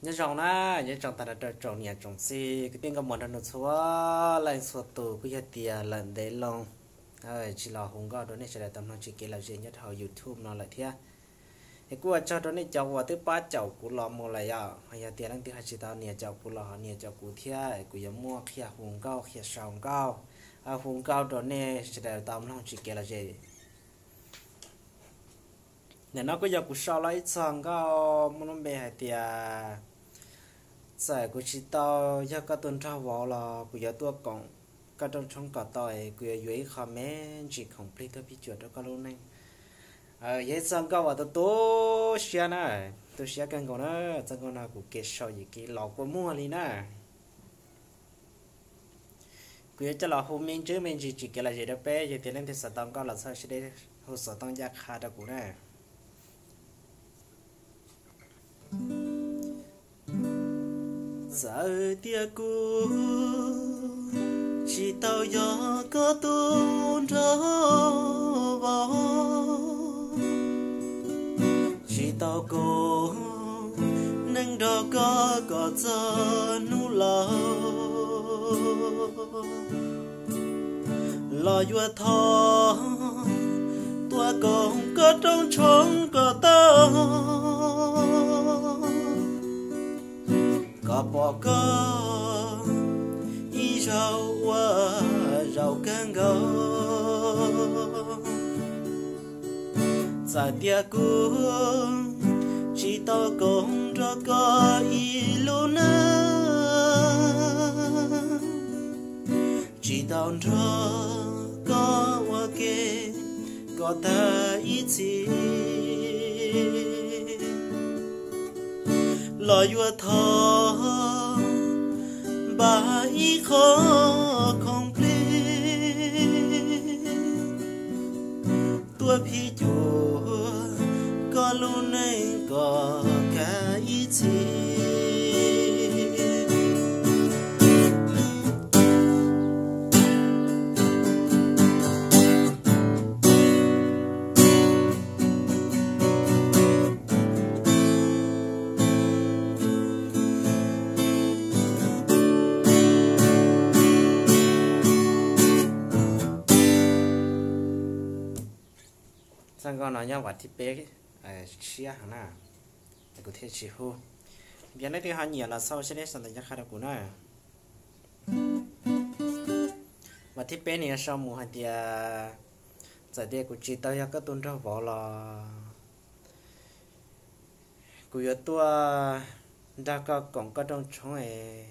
Nyob zoo na, nyob zoo tag nrho rau tsoom niam tsoom txiv kwv tij nkauj muam nrog nraug txhua leej txhua tus, kuj yog tias lawm ntev loo tsis los hu nkauj rau nej sawv daws tau mloog tsis kev lom zem nyob rau hauv YouTube no lawm thiab. Es kuj ua tsaug rau nej cov uas twb pab caum kuv los mus lawm yom, ho yog tias leej twg ho tsis tau nias caum kuv los ho nias caum kuv thiab, kuv yuav muaj qhia hu nkauj qhia sau nkauj, hu nkauj rau nej sawv daws tau mloog tsis kev lom zem. Nim no kuj yog kuv sau los ib txog nkauj muaj lub npe hais tias, txawm kuv tsis tau yog koj tus nraug vauv los kuv yuav tuaj koom koj rooj tshoob kom tau es kuv yuav yuav ib qho me ntsis khoom plig tuaj phij cuam rau koj lub neej. Yog ib txog nkauj uas tu tu siab na, tu siab kawg nkaus na. Txog nkauj no kuv kev sau yim kev los kua muag li na. Kuv yuav coj los hu me ntsis me ntsis tsis kev lom zem rau peb, yog tias leej twg xav tau nkauj los txhob siab deb hu xov tooj ncaj qha rau kuv na. Txawm tias kuv tsis tau yog koj tus nraug vauv, tsis tau koom neej nrog koj kom txog hnub laus, los yuav thov tuaj koom koj rooj tshoob kom tau, kom pom koj ib zaug ua zaum kawg nkaus. Txawm tias kuv tsis tau koom nrog koj ib lub neej, tsis tau nrog koj ua ke kom tag ib txhis, los yuav thov npaj ib qho khoom plig tuaj phij cuam koj lub neej kom tag ib txhis. Txoj nkauj no nyob vas thib peb siab heev na, kuv thiaj tsis hu. Yog leej twg ho nyiam los txhob ua siab deb sau ntawv ncaj qha rau kuv na. Vas thib peb nws yuav sau mus hais tias, txawm tias kuv tsis tau yog koj tus nraug vauv los kuv yuav tuaj nrog koj koom koj rooj tshoob es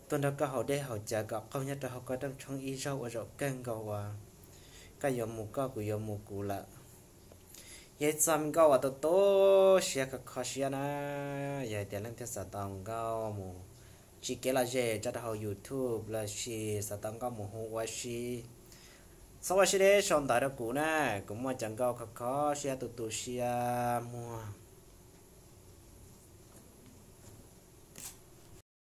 tuaj nrog koj haus dej haus cawv kom qaug nyob rau hauv koj rooj tshoob ib zaug ua zaum kawg nkaus uas koj yuav mus koj kuv yuav mus kuv lawm. Yog ib txoj me nkauj uas tu tu siab kho kho siab na. Yog hais tias leej twg xav tau nkauj mus tsis kev lom zem tso rau hauv YouTube lossis xav tau nkauj mus hu ua si, txhob ua siab deb sau ntawv rau kuv na. Kuv muaj cov nkauj kho kho siab tu tu siab muag